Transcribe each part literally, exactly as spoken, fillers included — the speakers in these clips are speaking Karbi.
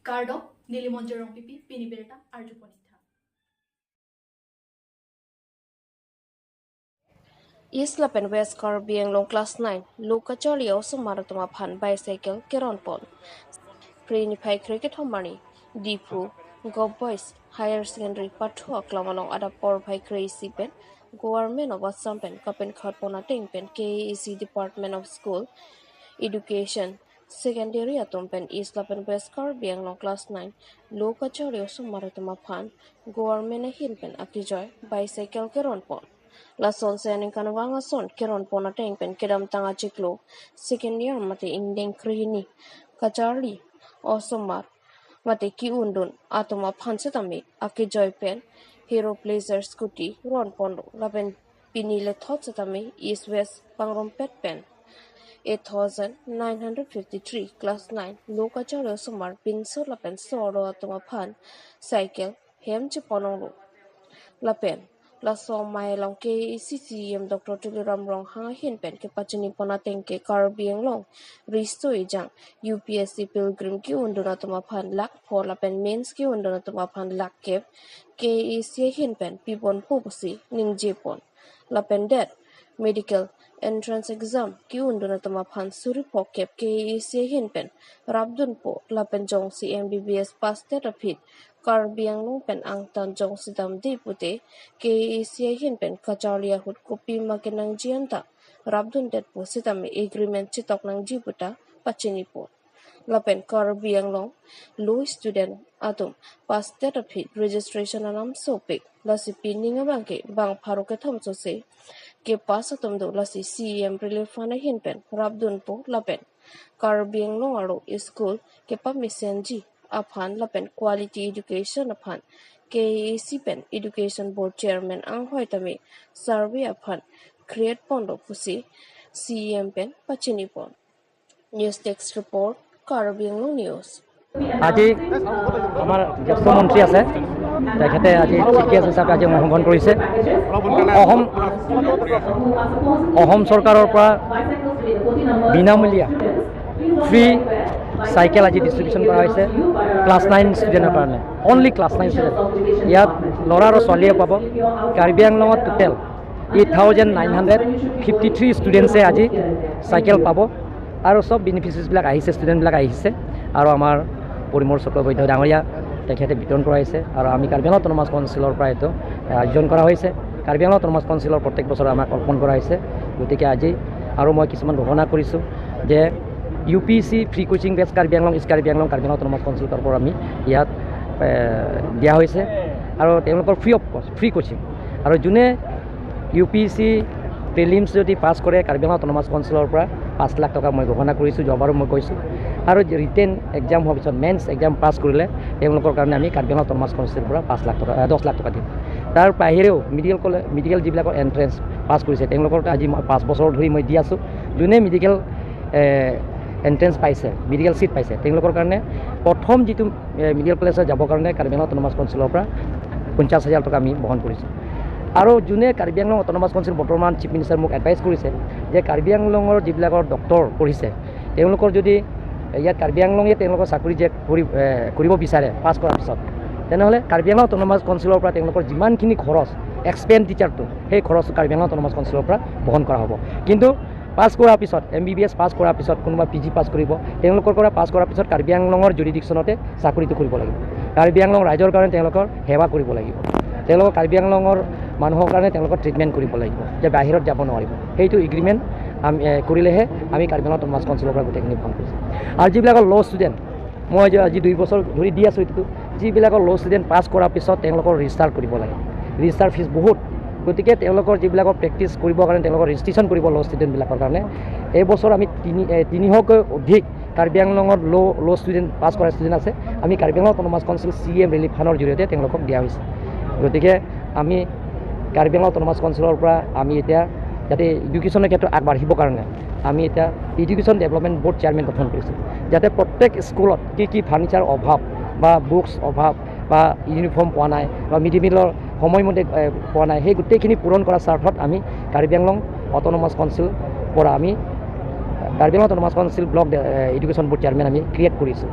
Kardom, neli Monjir Rongpipi, pini birta arjupon-iktha. East lapen West Karbi Anglong class nine lo kacharli osomar atum aphan bicycle keronpon. Phre niphai kre kethom arni Diphu Govt Boys Higher Secondary Pathu aklam along adap porphai kre-isi pen Government of Assam pen kapenkhatpon ateng pen K A A C Department of School Education Secondary atum pen East lapen West Karbi Anglong class nine lo kacharli osomar atum aphan government ahin pen akejoi bicycle keronpon. Lasonsi aningkanvang ason keronpon ateng pen kedamtang achiklo second year mate ingdeng krehini kacharli osomar mate ki-undun atum aphan setame akejoi pen Hero Pleasure scooty ronponlo. Lapen pini lethot setame East West pangrumpet pen eight thousand nine hundred fifty-three class nine lo kacharli osomar pinso lapen so-arlo atum aphan cycle hem cheponlonglo. Lapen laso amei along K A A C C E M Doctor Tuliram Ronghang ahin pen kepachinipon ateng ke Karbi Anglong riso ejang U P S C pilgrim ki-undun atum aphan lakh pho lapen mains ki-undun atum aphan lakh kep K A A C ahin pen piponpo pusi ningjepon. Lapen det medical entrance exam ki-undun atum aphan suri pho kep K A A C ahin pen rapdunpo. Lapen jongsi M B B S pass det aphi Karbi Anglong pen angtan jongsi damde pute K A A C ahin pen kacharli ahut kopima kenangji anta rapdundetpo setame agreement chetok nangji puta pachinipon. Lapen Karbi Anglong lo student atum pass det aphi registration anam sopik. Lasi pining abangke bang pharo kethom sose kepass atum do. Lasi C E M Relief Fund ahin pen rapdunpo lapen Karbi Anglong arlo school kepamesenji aphan lapen quality education aphan K A A C pen Education Board Chairman anghoi tame survey aphan create ponlo pusi C E M pen pachinipon. News Desk Report, Karbi Anglong News. আজি আমাৰ জ্যেষ্ঠ মন্ত্ৰী আছে, তেখেতে আজি chief guest হিচাপে আজি অংশগ্ৰহণ কৰিছে। অসম অসম চৰকাৰৰ পৰা বিনামূলীয়া ফ্ৰী চাইকেল আজি ডিষ্ট্ৰিবিউশ্যন কৰা হৈছে ক্লাছ নাইন ষ্টুডেণ্টৰ কাৰণে, অনলি ক্লাছ নাইন ষ্টুডেণ্ট। ইয়াত ল'ৰা আৰু ছোৱালীয়ে পাব। কাৰ্বি আংলঙত total eight thousand nine hundred fifty three ষ্টুডেণ্টছে আজি চাইকেল পাব। আৰু চব বেনিফিচিয়াৰীবিলাক আহিছে, ষ্টুডেণ্টবিলাক আহিছে। আৰু আমাৰ পৰিমল চক্ৰৱৰ্তী ডাঙৰীয়া তেখেতে বিতৰণ কৰাইছে। আৰু আমি কাৰ্বি আংলং অট'নমাছ কাউন্সিলৰ পৰা এইটো, আহ, আয়োজন কৰা হৈছে। কাৰ্বি আংলং অট'নমাছ কাউন্সিলৰ প্ৰত্যেক বছৰে আমাক অৰ্পণ কৰা হৈছে। গতিকে আজি আৰু মই কিছুমান ঘোষণা কৰিছোঁ যে U P C free coaching batches Karbi Anglong, east Karbi Anglong, Karbi Anglong autonomous কাউন্সিলৰ তৰফৰ পৰা আমি ইয়াত, এ, দিয়া হৈছে। আৰু তেওঁলোকৰ ফ্ৰী অফ কষ্ট, ফ্ৰী কোচিং। আৰু যোনে ইউ পি চি প্ৰিলিমছ যদি পাছ কৰে, কাৰ্বি আংলং অট'নমাছ কাউন্সিলৰ পৰা পাঁচ লাখ টকা মই ঘোষণা কৰিছোঁ, যোৱাবাৰো মই কৈছোঁ। আৰু ৰিটেন এক্সাম হোৱাৰ পিছত মেইনছ এক্সাম পাছ কৰিলে তেওঁলোকৰ কাৰণে আমি কাৰ্বি আংলং অট'নমাছ কাউন্সিলৰ পৰা পাঁচ লাখ টকা, আহ, দহ লাখ টকা দিম। তাৰ বাহিৰেও মেডিকেল কলেজ, মেডিকেল যিবিলাকৰ এণ্ট্ৰেন্স পাছ কৰিছে, তেওঁলোকৰ আজি মই পাঁচ বছৰ ধৰি মই দি আছোঁ। যোনে মেডিকেল, এ, এণ্ট্ৰেন্স পাইছে, মেডিকেল ছিট পাইছে, তেওঁলোকৰ কাৰণে প্ৰথম যিটো, এ, মেডিকেল কলেজত যাবৰ কাৰণে কাৰ্বি আংলং অট'নমাছ কাউন্সিলৰ পৰা পঞ্চাছ হাজাৰ টকা আমি বহন কৰিছোঁ। আৰু যোনে কাৰ্বি আংলং অট'নমাছ কাউন্সিল, বৰ্তমান চিফ মিনিষ্টাৰে মোক এডভাইচ কৰিছে যে কাৰ্বি আংলঙৰ যিবিলাকৰ ডক্টৰ পঢ়িছে, তেওঁলোকৰ যদি ইয়াত কাৰ্বি আংলঙে তেওঁলোকৰ চাকৰি যে কৰি, এ, কৰিব বিচাৰে পাছ কৰাৰ পিছত, তেনেহ'লে কাৰ্বি আংলং অট'নমাছ কাউন্সিলৰ পৰা তেওঁলোকৰ যিমানখিনি খৰচ, এক্সপেণ্ডিচাৰটো, সেই খৰচটো কাৰ্বি আংলং অট'নমাছ কাউন্সিলৰ পৰা বহন কৰা হ'ব। কিন্তু পাছ কৰাৰ পিছত, এম বি বি এছ পাছ কৰাৰ পিছত, কোনোবা পি জি পাছ কৰিব, তেওঁলোকৰ পৰা পাছ কৰাৰ পিছত কাৰ্বি আংলঙৰ জুৰিডিকশ্যনতে চাকৰিটো কৰিব লাগিব। কাৰ্বি আংলং ৰাইজৰ কাৰণে তেওঁলোকৰ সেৱা কৰিব লাগিব, তেওঁলোকৰ কাৰ্বি আংলঙৰ মানুহৰ কাৰণে তেওঁলোকৰ ট্ৰিটমেণ্ট কৰিব লাগিব, যে বাহিৰত যাব নোৱাৰিব। সেইটো এগ্ৰিমেণ্ট আমি, এ, কৰিলেহে আমি কাৰ্বি আংলং অট'নমাছ কাউন্সিলৰ পৰা গোটেইখিনি ফৰ্ম কৰিছোঁ। আৰু যিবিলাকৰ ল' ষ্টুডেণ্ট, মই যে আজি দুই বছৰ ধৰি দি আছোঁ এইটো, যিবিলাকৰ ল' ষ্টুডেণ্ট পাছ কৰাৰ পিছত তেওঁলোকৰ ৰেজিষ্টাৰ কৰিব লাগে, ৰেজিষ্টাৰ ফিজ বহুত। গতিকে তেওঁলোকৰ যিবিলাকৰ প্ৰেক্টিছ কৰিবৰ কাৰণে তেওঁলোকৰ ৰেজিষ্ট্ৰেশ্যন কৰিব ল' ষ্টুডেণ্টবিলাকৰ কাৰণে, এইবছৰ আমি তিনি, এ, তিনিশকৈ অধিক কাৰ্বি আংলঙৰ ল', ল' ষ্টুডেণ্ট, পাছ কৰা ষ্টুডেণ্ট আছে, আমি Karbi Anglong autonomous council C M relief ফাণ্ডৰ জৰিয়তে তেওঁলোকক দিয়া হৈছে। গতিকে আমি কাৰ্বি আংলং অট'নমাছ কাউন্সিলৰ পৰা আমি এতিয়া যাতে এডুকেশ্যনৰ ক্ষেত্ৰত আগবাঢ়িবৰ কাৰণে আমি এতিয়া এডুকেশ্যন ডেভেলপমেণ্ট বৰ্ড চেয়াৰমেন গঠন কৰিছোঁ, যাতে প্ৰত্যেক স্কুলত কি কি ফাৰ্ণিচাৰ অভাৱ বা বুকছ অভাৱ বা ইউনিফৰ্ম পোৱা নাই বা মিড ডে মিলৰ সময়মতে, এ, পোৱা নাই, সেই গোটেইখিনি পূৰণ কৰাৰ স্বাৰ্থত আমি কাৰ্বি আংলং অট'নমাছ কাউন্সিল পৰা আমি Karbi Anglong autonomous council block ডে-, এ, এডুকেশ্যন বৰ্ড চেয়াৰমেন আমি ক্ৰিয়েট কৰিছোঁ।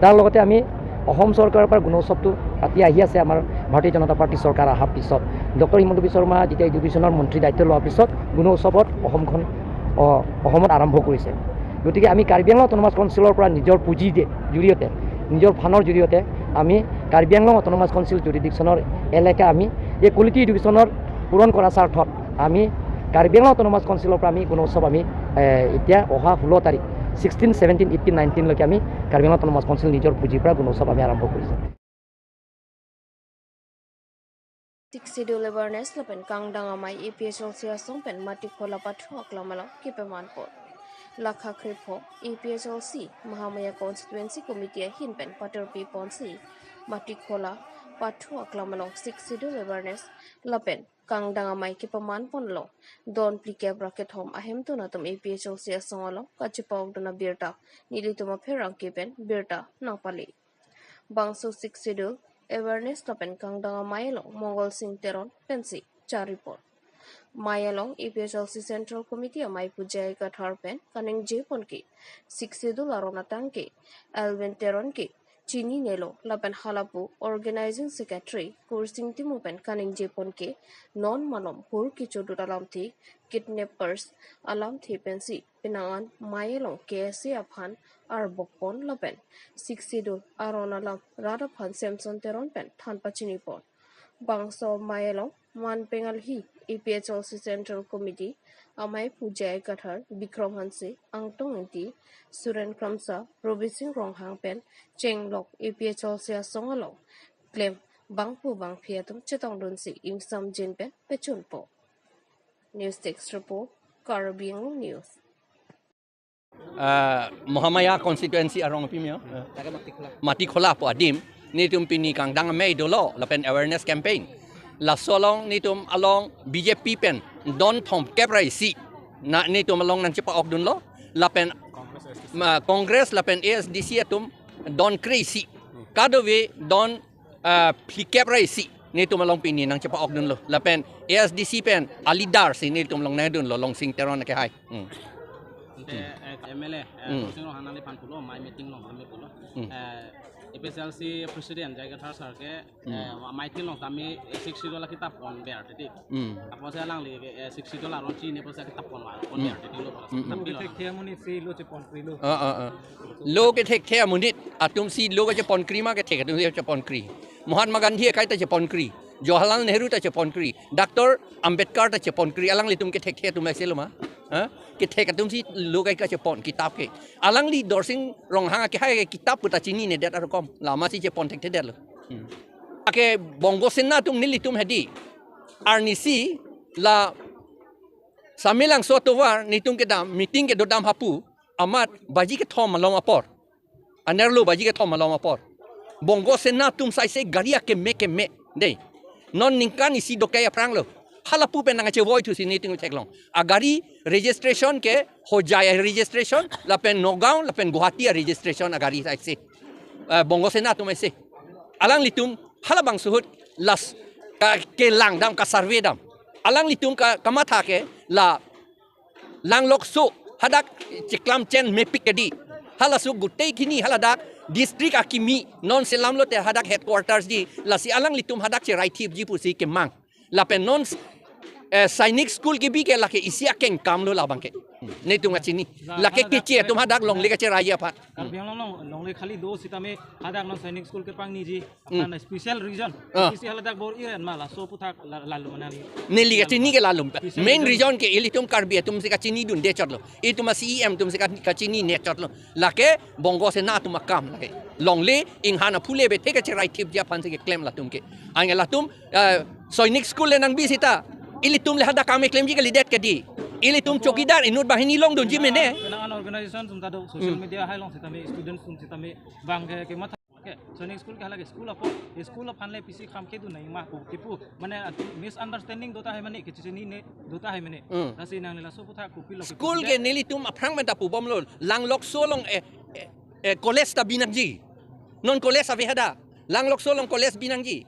তাৰ লগতে আমি অসম চৰকাৰৰ পৰা গুণোৎসৱটো পাতি আহি আছে। আমাৰ ভাৰতীয় জনতা পাৰ্টি চৰকাৰ অহাৰ পিছত ডক্টৰ হিমন্ত বিশ্ব শৰ্মা যেতিয়া এডুকেশ্যনৰ মন্ত্ৰী দায়িত্ব লোৱাৰ পিছত গুণোৎসৱত অসমখন, অ, অসমত আৰম্ভ কৰিছে। গতিকে আমি কাৰ্বি আংলং অট'নমাছ কাউন্সিলৰ পৰা নিজৰ পুঁজিৰ জৰিয়তে, নিজৰ ফাণ্ডৰ জৰিয়তে আমি কাৰ্বি আংলং অট'নমাছ কাউন্সিল জুৰিডিকশ্যনৰ এলেকা আমি এই কোৱালিটি এডুকেশ্যনৰ পূৰণ কৰাৰ স্বাৰ্থত আমি কাৰ্বি আংলং অট'নমাছ কাউন্সিলৰ পৰা আমি গুণোৎসৱ আমি, এ, এতিয়া অহা ষোল্ল তাৰিখ, ছিক্সটিন, ছেভেনটিন, এইটিন, নাইনটিনলৈকে আমি কাৰ্বি আংলং অট'নমাছ কাউন্সিল নিজৰ পুঁজিৰ পৰা গুণোৎসৱ আমি আৰম্ভ কৰিছোঁ। Sixth Schedule awareness lapen kangdang amei A P H L C asong pen Matikhola pathu aklam along kepaman pon. Lakha krepho A P H L C Mahamaya Constituency Committee ahin pen paterpi ponsi Matikhola pathu aklam along Sixth Schedule awareness lapen kangdang amei kepaman ponlo. Don phlikep ra kethom ahemtun atum A P H L C asong along kachepa-okdun abirta nelitum apherangke pen birta nangpale. Bangso Sixth Schedule awareness lapen kangdang amei along Mongol Sing Teron pensi chari pon. Amei along A P H L C Central Committee amei pu J I Kathar pen kaningje pon ke Sixth Schedule aron atangke Alvin Teron ke chininelo lapen halapu Organizing Secretary Kursing Timung pen kaningje pon ke non malom hur kechodun alamthe, kidnappers alamthe pensi penang an amei along K S A aphan arbok pon lapen Sixth Schedule aron alam rat aphan Samson Teron pen than pachini pon. Bangso amei along man pengalhi A P H L C Central Committee amei pu J I Kathar, Bikram Hanse, Angtong Ingti, Suren Kramsa, Robising Ronghang pen chenglok A P H L C asong along klem bangphu bangphi atum chetongdunsi ingsamjin pen pechun pon. News Desk Report, Karbi Anglong News. Ah, Mahamaya Constituency arong api mio? Lake Matikhola. Matikhola pu adim. Netum pini kangdang amei dolo lapen awareness campaign. Laso along netum along B J P pen don thomkep ra isi na netum along nangchepa-okdunlo. Lapen ma, Congress lapen A S D C atum don kre isi. Kadokave don, ah, phlikep ra isi netum along pini nangchepa-okdunlo. Lapen A S D C pen a-leader si netum along nangdunlo, Longsing Teron ke hai. Hmm. Ante, eh, M L A, eh, Hmm. Tuliram Ronghang nangliphan pulo, amei meeting along kami pulo. Hmm. Eh, A P H L C President J I Kathar sir ke, Hmm. eh, amei meeting along kami, eh, Sixth Schedule akitap pon ber titi. Hmm. Apotsi alangli ke, eh, Sixth Schedule aron chini apotsi akitap pon ber, pon Hmm. ber titi lo. Hmm, hmm. Tapi Lo lo. Kethekthe amonit si lo cheponkri lo. Ah, ah, ah. Lo kethekthe amonit atum si lo kecheponkri ma, kethek atum si cheponkri. Mahatma Gandhi akai ta cheponkri. Jawaharlal Nehru ta cheponkri. Doctor Ambedkar ta cheponkri. Alanglitum kethekthe atum aisi lo ma? Ha? Kethek atum si lo kai kachepon kitap ke. Alangli Dorsing Ronghang ke hai ke kitap pu ta chininedet arokom. Lama si chepon thekthedetlo. Hmm. Ake Bongo Sena atum nelitum hedi. Arnisi la Samelangso atovar netum kedam, meeting kedodam hapu, amat baji kethom malom apor. Anerlo baji kethom malom apor. Bongo Sena atum saise gari akeme keme. Dei. Non ningkan isi dokai aphranglo. Halapu pen nangchevoi thusi netum theklong. Agari registration ke Hojai registration, lapen Nagaon, lapen Guwahati registration agari saise. Eh, Bongo Sena atum aise. Alanglitum halabangso ahut last ka, kelangdam, ka-survey dam. Alanglitum ka, kamatha ke la Langlokso hadak cheklam chen mepik kedi. Halaso gutei kini haladak district akimi non selam lote hadak headquarters di, lasi alanglitum hadak cheraithipji pusi kemang. Lapen non, eh, Sainik School kebi ke lake isi akengkam lo labang ke. Netum kachini. Lake keche atum hadak longle kacherai aphan. Karbi Anglong along longle khali do sitame hadak non Sainik School kepangniji. Hmm. Aphan special reason. Ah. Isi haladak bor-i ren ma laso aphuthak la-, lalu manani. Neli kachini ke lalum. Special Main reason. Reason ke ilitum Karbi atum si kachinidunde chotlo. Itum a-C E M atum si ka-, kachinine chotlo. Lake Bongo Sena atum akam lake. Longle inghan aphule bethe kacheraithipji aphan si keklem latum ke. Anke latum, eh, Sainik School le nangbi seta. Ilitum le hadak kam keklemji kalidet kedi. Ilitum chowkidar inut banghini longdunji mene. Penang an organization atum ta do, social Hmm. media hai along sitame, students atum sitame, bang ke, kematha. Okay, Sainik School ke halake school apot, school aphan le pisi kham kedun nangji ma pu kipu, mane, uh, misunderstanding do tahai mane, kechechinine do tahai mane. Hmm. Lasi nangli laso aphuthak kopilo School ke nelitum aphrang menta pubomlo, Langlokso along, eh, eh, eh, college ta binangji. Non college ave hadak. Langlokso along college binangji.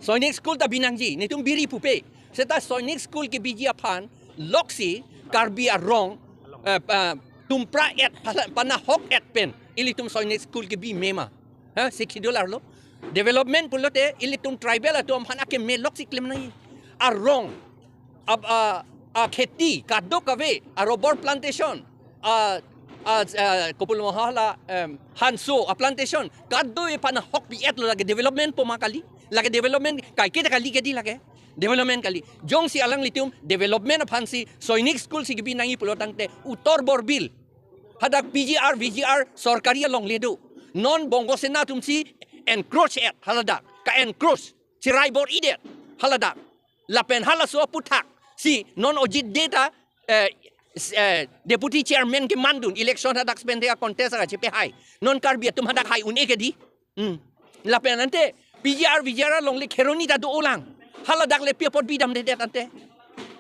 Sainik School ta binangji. Netum biri pupe. Seta Sainik School kebiji aphan loksi Karbi arong, eh, eh, tumpra-et, pala-, panahok-et pen ilitum Sainik School kebi mema. Ha, Sixth Schedule arlo. Development pulote ilitum tribal atum aphan akeme lok si klem nangji. Arong, ab-, a, akheti, kadokave, a-rubber plantation, a, a, a, kopilo ma hala, em, hanso, a-plantation, kadokave aphan ahok pi-etlo, lake development pu ma kali, lake development kaike ta kali kedi lake. Development kali. Jongsi alanglitum development aphansi Sainik School si kebi nangji pulo tangte utor bor bil. Hadak P G R, V G R sorkari alongle do. Non Bongo Sena atumsi encroach-et haladak. Ka-encroach. Cherai bor-idet haladak. Lapen halaso aphuthak si non Ajit Dey ta, eh, s-, eh, deputy chairman kemandun election hadak pen te a-contest aka chepehai. Non Karbi atum hadak hai un-e kedi. Hmm. Lapen ante P G R, V G R alongle Kheroni ta do-olang. Haladak le pi apot bidamdedet ante.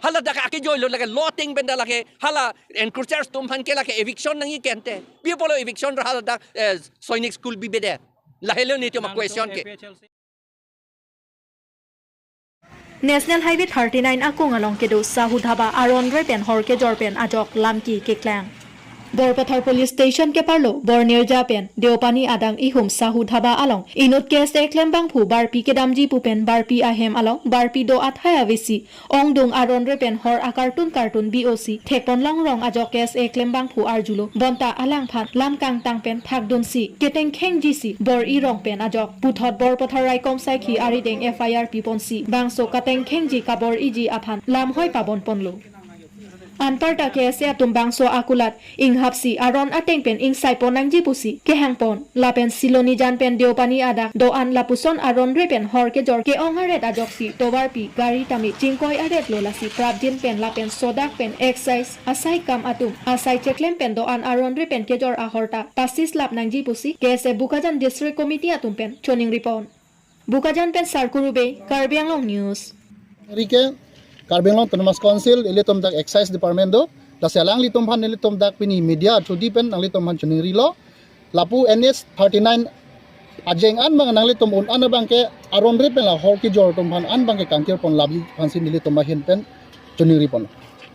Haladak akejoilo lake law ateng pen ta lake hala encroachers atum aphan ke lake eviction nangji ke ante. Pi apotlo eviction ra haladak, eh, Sainik School bibedet. Lahelo nelitum a-question ke. National Highway thirty-nine akung along kedo Sahu Dhaba aron re pen hor kejor pen ajok lamki keklang. Borpathar Police Station keparlo Bornirja pen Deopani adang ihum Sahu Dhaba along inut K S A klembangphu barpi kedamji pu pen barpi ahem along barpi do athai avesi ongdung aron re pen hor a-carton carton B O C thekpon longrong ajok K S A klembangphu arjulo. Bonta alangphan lam kangtang pen phakdunsi ketengkhengji si bor-irong pen ajok puthot Borpathar Raikom Saikhi arideng F I R piponsi bangso katengkhengji kabor-iji aphan lamhoi pabonponlo. Anparta K S A atum bangso akulat inghapsi aron ateng pen ingsaipon nangji pusi kehangpon. Lapen Silonijan pen Deopani adak do-an lapuson aron re pen hor kejor ke-ong aret ajoksi tovarpi gari tame chingkoi aretlo, lasi prapjin pen lapen sodak pen excise asaikam atum asai cheklem pen do-an aron re pen kejor ahorta pasis lap nangji pusi K S A Bokajan District Committee atum pen choningripon. Bokajan pen Sarkuru Bey, Karbi Anglong News. Rike, Karbi Anglong Autonomous Council, ilitum dak Excise Department do, lasi alanglitum aphan ilitum dak pini media through di pen nanglitum aphan choningrilo. Lapu N H thirty-nine ajeng an abang nanglitum un-an abangke aron re pen la hor kejor atum aphan an abangke kangkirpon labi aphansi nelitum ahin pen choningripon.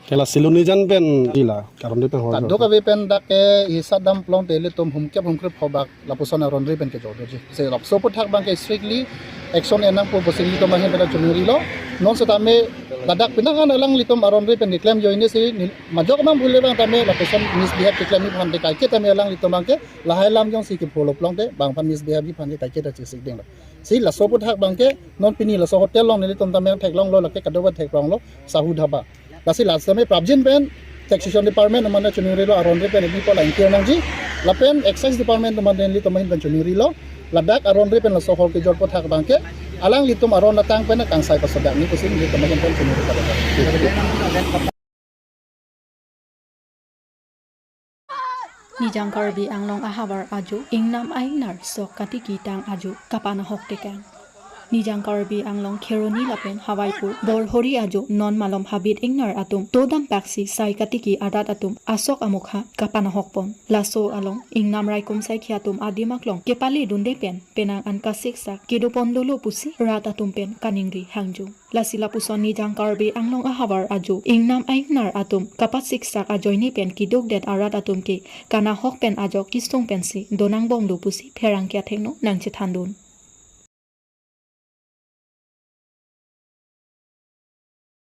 Ke la Silonijan pen di la aron re pen hor kejor. Kadokave pen dak ke hisap damlong te ilitum humkep humkrep hobak lapuson aron re pen kejor doji. Se lapuson aphuthak abangke strictly action en nangpo pusi nelitum ahin pen choningrilo. Non setame ladak penang an alanglitum aron re pen keklem ajoine si neli majok mang bule abang tame lapuson misbehave keklem aphan te kaike tame alanglitum abangke lahai lam jongsi kepholop long te bang aphan misbehave aphan te kaike ta chesik dinglo. Si laso aphuthak abangke non pini laso hotel along nelitum tame theklonglo, lake kadokave theklonglo, Sahu Dhaba. Lasi laso tame prapjin pen Taxation Department atum aphan choningrilo, aron re pen ini pola ingkir nangji. Lapen Excise Department atum aphan nelitum ahin pen choningrilo. Ladak aron re pen laso hor kejor aphuthak abangke alanglitum aron atang pen kangsai pasodak nangji pusi nelitum ahin pen choningri. Nijang Karbi Anglong ahavar ajo, ingnam aingnar sok katiki tang ajo kapanahok tekang. Nijang Karbi Anglong Kheroni lapen Hawaipur Borhori ajo non malom habit ingnar atum to dampaksi sai katiki arat atum asok amokha kapanahokpon. Laso along ingnam raikom saikhi atum adim aklong kepale dunde pen penang an kasiksak kedopon dolo pusi rat atum pen kaningri hangjo. Lasi lapuson Nijang Karbi Anglong ahavar ajo ingnam aingnar atum kapasiksak ajoine pen kidukdet arat atum ke kanahok pen ajok kesung pensi donangbomlo pusi pherangke athengno nangchethandun.